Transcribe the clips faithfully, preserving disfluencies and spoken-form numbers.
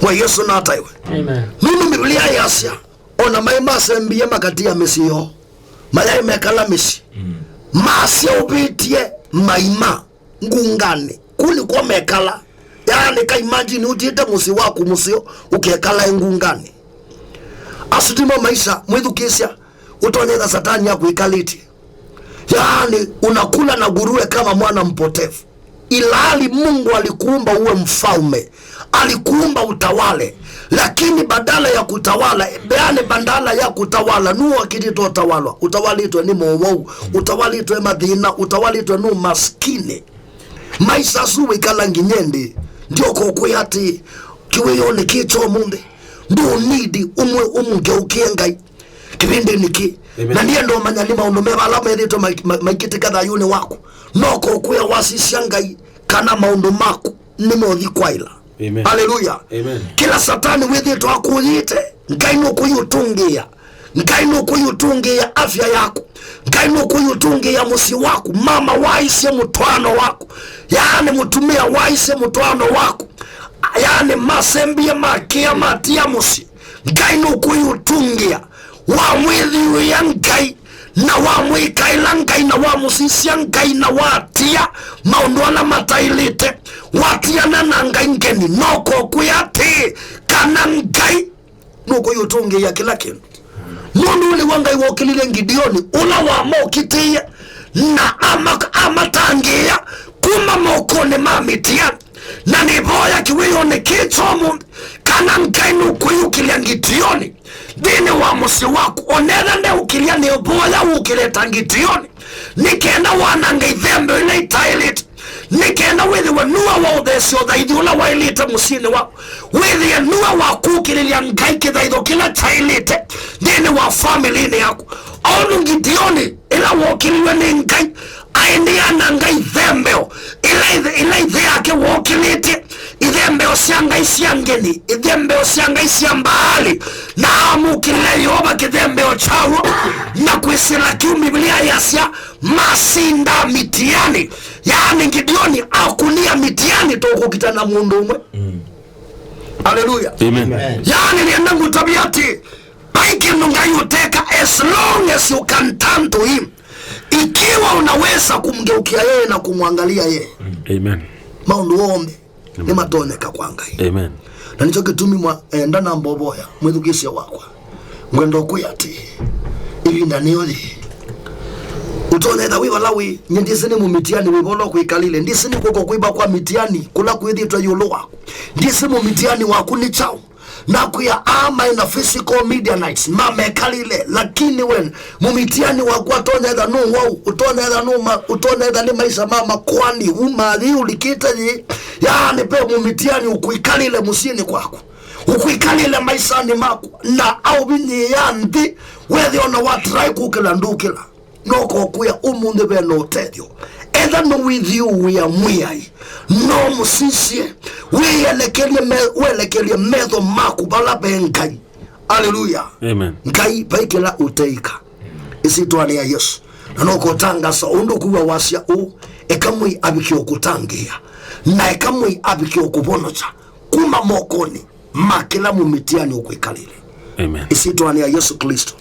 Mwa Yesũ nataĩwe. Amen. Nũndũ Biblia yasya, ona maĩ masembie makatia mĩsyĩ yoo, mayaĩ mekala mĩsyĩ, masyaũvĩtye maima ngunganĩ. Kũu nĩkw'o mekala. Yaani, ka imagine ũtiĩte mũsyĩ waku mũseo ũkekala ngunganĩ. Asu timo maisha, mwĩthukĩĩsya, ũtonyetha Satani akwĩkalĩtye. Yaani, unakula na nguruwe kama mwana mpotevu. Ilhali Mungu alikuumba uwe mfalme, alikuumba utawale, lakini badala ya kutawala, yaani, badala ya kutawala, nũũ ũkĩtĩtwe ũtawalwa? Ũtawalĩtwe nĩ mowau, ũtawalĩtwe mathĩna, ũtawalĩtwe nĩ umaskini. Maisha asu wĩkala nginya ĩndĩ? Ndioka ũkwĩa atĩ kĩwĩonĩ kĩĩ kya ũmũnthĩ, ndũnidi ũmwe ũmũngeũkie Ngai. Kĩvĩndĩnĩ kĩ. Amen. Na ndienda ũmanya nĩ maũndũ meva ala methĩtwe mai-, ma-, maikĩtĩka thayũnĩ waku. Noka ũkwĩa wasisya Ngai kana maũndũ maku nĩmeũthi kwaĩla. Amen. Haleluya. Amen. Kĩla Satani wĩthĩtwe akũyĩte, Ngai nũkũyũtũngĩĩa. Ngai nũkũyũtũngĩĩa afya yaku. Ngai nũkũyũtũngĩĩa mũsyĩ waku. Mama waisye mũtwaano waku. Yaani mũtumĩa waisye mũtwaano waku. Yaani masembie makĩa matia mũsyĩ. Ngai nũkũyũtũngĩa. Wamwĩthyũĩa Ngai, na wamwĩkaĩla Ngai, na wamũsisya Ngai, na watia maũndũ ala mataĩlĩte, watiana na ngai ngeni, noka ũkwĩa atĩĩ, kana Ngai nũkũyũtũngĩĩa kĩla kĩndũ. Nũndũ nĩw'o Ngai wokĩlilye Ngideoni, ũla wamokitĩie, na ama-, amatangĩĩa kuma mokonĩ ma Midiani. Na nĩvoya kĩwĩonĩ kĩĩ kya ũmũnthĩ, kana Ngai nũkwĩyũkĩlya Ngideoni nthĩnĩ wa mũsyĩ waku, onetha ndeũkĩlya nĩvoya ũkĩle ta Ngideoni, nĩ kenda wanange ithembeo ila itaĩlĩte, nĩ kenda wĩthĩwe nue wa ũthesya ũthaithi ũla waĩlĩte mũsyĩnĩ waku, wĩthĩe nue wa kũkĩlĩlya Ngai kĩthaitho kĩla kyaĩlĩte nthĩnĩ wa famĩlĩnĩ yaku. Oũndũ Ngideoni ĩla wokĩlilwe nĩ Ngai, aĩ nĩananga ithembeo ila ĩthe, ila ĩthe yake wokĩlĩtye, ithembeo sya ngai sya ngeni, ithembeo sya ngai sya Mbaali, na amũkĩlĩla Yeova kĩthembeo kyaw'o, na kwĩsĩla kĩu Mbivilia yasya masinda Midiani. Yaani Ngideoni akũnia Midiani tũkũkita na mũndũ ũmwe. Mm. Haleluya. Amen. Yaani nĩenda ngũtavya atĩ vai kĩndũ Ngai ũteka as long as you can turn to him. Ikiwa unaweza kumgeukia yeye na kumwangalia yeye, amen, maũndũ onthe nĩmatonyeka kwa Ngai. Amen. Na nĩkyo kĩtumi mwa, eh, ndanamba ũvoya, mwĩthukĩĩsya wakwa. Ngwenda ũkwĩa atĩ, ĩvinda nĩyo yĩĩ. Ũtonya ĩtha wĩ vala wĩ, nyie ndisĩ nĩ Mũmitiani wĩ vala ũkwĩkalile. Ndisĩ nĩ kw'oko kwĩva kwa Mitiani kũla kwĩthĩtwe ĩũlũ waku. Ndisĩ Mũmitiani waku nĩ kyaũ. Nakwĩa, aa maĩ na physical Midianites mamekalile, lakini we, Mũmitiani waku atonya etha nũ wau, ũtonya etha nũ ma-, ũtonya etha nĩ maisha ma makoani, uma yĩ ũlikĩte yĩ. Yaani ve Mũmitiani ũkwĩkalile mũsyĩnĩ kwaku, ũkwĩkalile maisanĩ maku, na aũvinyĩĩa nthĩ, wethĩa ona watrai kũkĩla ndũkĩla. Noka ũkwĩa ũmũnthĩ ve na ũtethyo. Etha nĩwĩthyũũĩa Mwĩai, no mũsisye, wĩelekelye me-, welekelye metho maku vala ve Ngai. Aleluya. Amen. Ngai vai kĩla ũteĩka. Ĩsyĩtwanĩ ya Yesũ. Na noka ũtangasa ũndũ kuwa wasya ũũ, eka Mwĩai avike ũkũtangĩĩa, na eka Mwĩai avike ũkũvonokya kuma mokonĩ ma kĩla Mũmitiani ũkwĩkalile. Amen. Ĩsyĩtwanĩ ya Yesũ Klĩsto.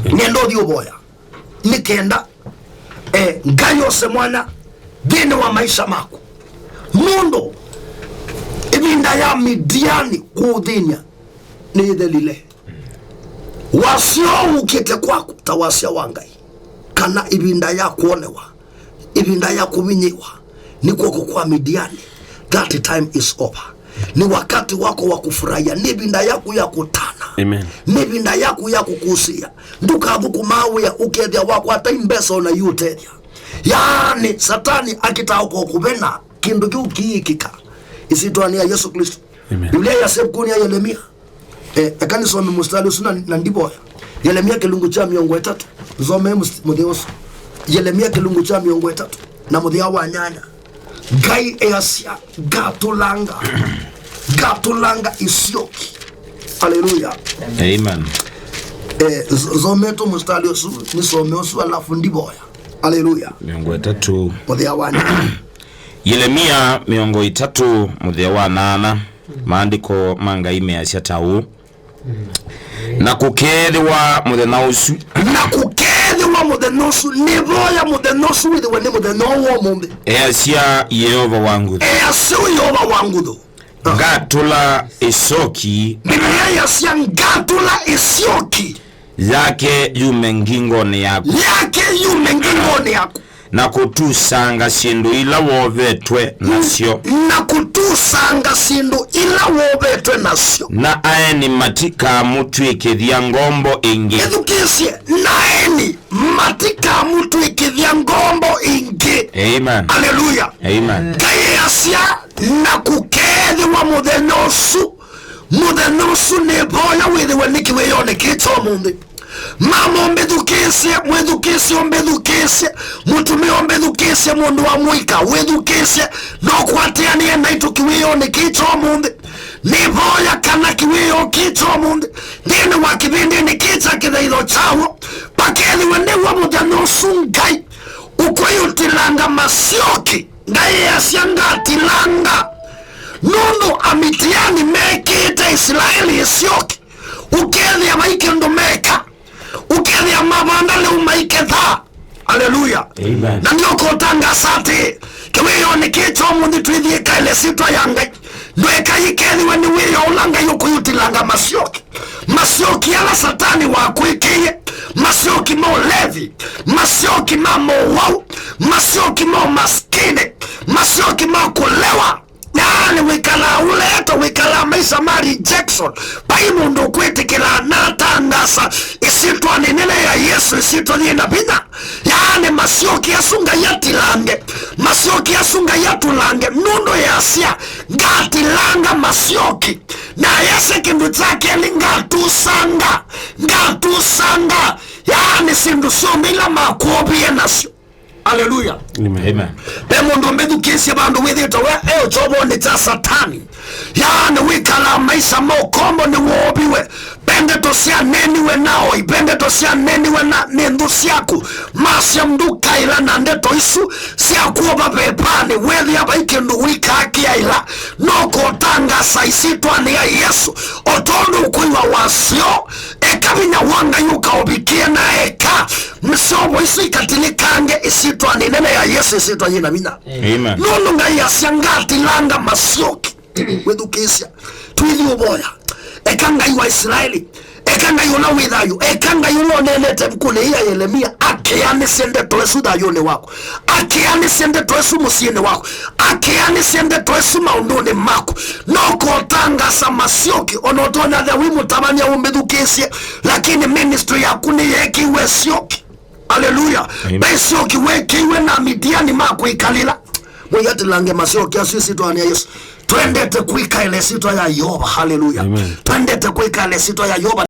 Amen. Nĩenda ũthi ũvoya. Nĩ kenda, eh, Ngai ose mwanya nthĩnĩ wa maisha maku. Nũndũ ĩvinda ya Midiani kũũthĩny'a nĩyĩthelile. Wasya ũkĩte kwaku ta wasya wa Ngai, kana ĩvinda ya kwonewa, ĩvinda ya kũvinyĩwa nĩ kw'oko kwa Midiani, that time is over. Ni wakati wako wa kufurahia. Ni ĩvinda yaku ya kũtana. Amen. Ni ĩvinda yaku ya kũkũsĩĩa. Ndũkathũkũmaa wĩa ũkethĩa wakwata imbesa ona iũtethya. Yaani, Satani akĩtaa ũkokũvena, kĩndũ kĩu kĩĩkĩka. Ĩsyĩtwanĩ ya Yesũ Klĩsto. Amen. Biblia yasya ĩvukunĩ ya Yelemia. Eh, eka nĩsome mũstari ũsu na, na ndivoya. Yelemia kĩlungu kya mĩongo ĩtatũ. Nsomee mũs-, mũthĩa ũsu. Yelemia kĩlungu kya mĩongo ĩtatũ na mũthĩa wa nyanya. Ngai easya, ngatũlanga. Ngatũlanga ĩsyoki. Haleluya. Amen. Eh, ns-, nsomee tu mũstari ũsu, nĩsome ũsu, alafu ndivoya. Haleluya. Mĩongo ĩtatũ. Mũthĩa wa nyanya. Yelemia mĩongo ĩtatũ, mũthĩa wa nyanya. Maandĩko ma Ngai measya ta ũũ, na kũkeethĩwa mũthenya ũsu. Na kũkeethĩwa mũthenya ũsu, nĩvoya mũthenya ũsu wĩthĩwe nĩ mũthenya ũũ wa ũmũnthĩ. Easya Yeova wa nguthu. Easya Yeova wa nguthu. Ngatũla ĩsyoki. Biblia yasya, "Ngatũla ĩsyoki." Yake yume ngingonĩ yaku. Yake yume ngingonĩ yaku. Na kũtusanga syĩndũ ila wovetwe nasyo. Na kũtusanga syĩndũ ila wovetwe nasyo. Na aeni matikamũtw'ĩkĩthya ngombo ĩngĩ. Ĩthukĩĩsye, na aeni matikamũtw'ĩkĩthya ngombo ĩngĩ. Amen. Aleluya. Amen. Ngai asya, na kũkeethĩwa mũthenya ũsu, mũthenya ũsu nĩvoya wĩthĩwe nĩ kĩwĩonĩ kĩĩ kya ũmũnthĩ. Mama ũmbĩthukĩĩsye, mwĩthukĩĩsye, ũmbĩthukĩĩsye, mũtumĩa ũmbĩthukĩĩsye, mũndũ wa mũika wĩthukĩĩsye, no kwatĩanĩe naitũ kĩwĩonĩ kĩĩ kya ũmũnthĩ. Nĩvoya kana kĩwĩoo kĩĩ kya ũmũnthĩ, nthĩnĩ wa kĩvĩndĩnĩ kĩĩ kya kĩthaitho kyaw'o, pakethĩwe nĩw'o mũthenya ũsu Ngai ũkũyũtilanga masyoki. Ngai easya, ngatilanga, nũndũ Amitiani mekĩte Isilaeli ĩsyoki, ũkethĩa vai kĩndũ meka, ũkethĩa mavanda lĩu maiketha. Aleluya. Amen. Na nĩũkũtangaasa atĩ, kĩwĩonĩ kĩĩ kya ũmũnthĩ twĩthiĩ ĩkaĩle syĩtwa ya Ngai. Ndwĩka yĩkethĩwe nĩ wĩoo ũla Ngai ũkũyũtilanga masyoki. Masyoki ala Satani wakwĩkĩie, masyoki ma ũlevi, masyoki ma mowau, masyoki ma ũmaskini, masyoki ma kũlewa. Yaani wĩkalaa ũleeto, wĩkalaa maisha ma rejection. Vai mũndũ ũkwĩtĩkĩla na atangaasa ĩsyĩtwanĩ ĩnene ya Yesũ, ĩsyĩtwa yĩ na vinya. Yaani masyoki asu Ngai atilange, masyoki asu Ngai atulange, nũndũ yasya, ngatilanga masyoki. Na yasya kĩndũ kya kelĩ, ngatusanga, ngatusanga, yaani syĩndũ syonthe ila makũvie nasyo. Aleluya. Amen. Amen. Ve mũndũ ũmbĩthukĩĩsye vandũ wĩthĩĩtwe we e ũkyovonĩ kya Satani. Yaani wĩkalaa maisha ma ũkombo nĩwooviwe. Ve ndeto syaneeniwe na aoi, ve ndeto syaneeniwe na nĩ nthũ syaku. Masya ndũkaĩla na ndeto isu sya kwova vepanĩ. Wethĩa vai kĩndũ wĩkaa kĩaĩla, no kũtangaasa ĩsyĩtwanĩ ya Yesũ. O tondũ ũkwĩw'a wasyo, eka vinya wa Ngai ũkaũvikĩe na eka mĩsyovo isu ikatilĩkange ĩsyĩtwanĩ ĩnene ya Yesũ, ĩsyĩtwa yĩ na vinya. Amen. Nũndũ Ngai asya, ngatilanga masyoki. Wĩthukĩĩsya, twĩthi ũvoya. Eka Ngai wa Isilaeli, eka Ngai ũla wĩ thayũ, eka Ngai ũla ũneenete ĩvukunĩ ya Yelemia, akĩanĩsye ndeto ĩsu thayũnĩ waku, akĩanĩsye ndeto ĩsu mũsyĩnĩ waku, akĩanĩsye ndeto ĩsu maũndũnĩ maku. No kũtangaasa masyoki, ona ũtonya thĩa wĩ mũtavany'a ũmbĩthukĩĩsye, lakini ministry yaku nĩyeekĩiwe syoki. Aleluya. Amen. Ve syoki wekĩiwe na Midiani ma kwĩkalĩla. Mwĩatilange masyoki asu ĩsyĩtwanĩ ya Yesũ. Twendete kwĩkaĩla ĩsyĩtwa ya Yeova. Haleluya. Amen. Twendete kwĩkaĩla ĩsyĩtwa ya Yeova.